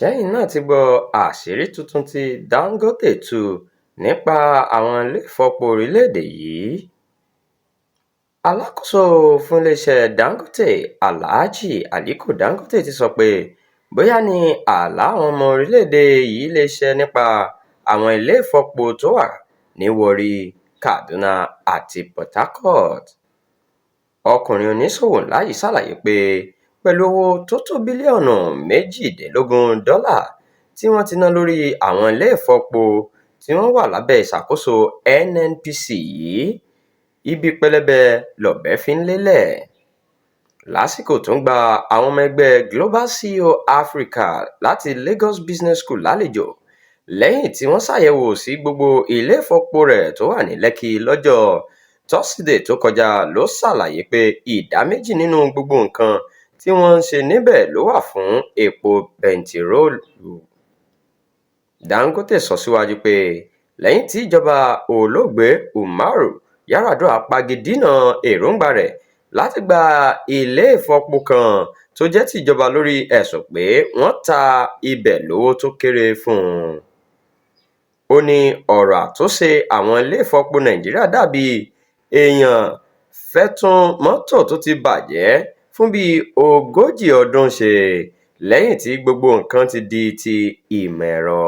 Ṣẹ́yìn náà ti gbọ́ àṣírí tuntun tí Dangote tú nípa àwọn iléèfọpo orílẹ̀-èdè yìí? Alákòóso fún iléeṣẹ́ Dangote, Alhaji Aliko Dangote ti sọ pé bóyá ni àlá àwọn ọmọ orílẹ̀-èdè yìí lè ṣẹ nípa àwọn ilé ìfọpo tó wà ní Warri, Kaduna àti Port Harcourt. Ọkùnrin oníṣòwò ńlá yìí ṣàlàyé pé pẹ̀lú owó tó tó bílíọ̀nù $22 tí wọ́n ti ná lórí àwọn ilé ìfọpo tí wọ́n wà lábẹ́ ìṣàkóso NNPC yìí, ibi pẹlẹbẹ lọ̀bẹ fi ń lélẹ̀. Lásìkò tó ń gba àwọn ọmọ ẹgbẹ́ Global CEO Africa láti Lagos Business School lálejò lẹ́yìn tí wọ́n ṣàyẹ̀wò sí gbogbo ilé ìfọpo rẹ̀ tó wà ní Lekki lọ́jọ́ Tọ́sídẹ̀ẹ́ tó kọjá ló ṣàlàyé pé ìdá méjì nínú gbogbo nǹkan tí wọ́n ń ṣe níbẹ̀ ló wà fún epo bẹntiróòlù. Dangote sọ síwájú pé lẹ́yìn tí ìjọba Olóògbé Umaru Yar'Adua pagidínà èròńgbà rẹ̀ láti gba ilé ìfọpo kan tó jẹ́ tìjọba lórí ẹ̀sùn pé wọ́n ta ibẹ̀ lówó tó kéré fún un. Ó ní ọ̀rọ̀ àtúnṣe àwọn ilé ìfọpo Nàìjíríà dà bíi èèyàn fẹ́ tún mọ́tò tó ti bàjẹ́ fún bíi 40 ọdún ṣe lẹ́yìn tí gbogbo nǹkan ti di ti ìmọ̀ ẹ̀rọ.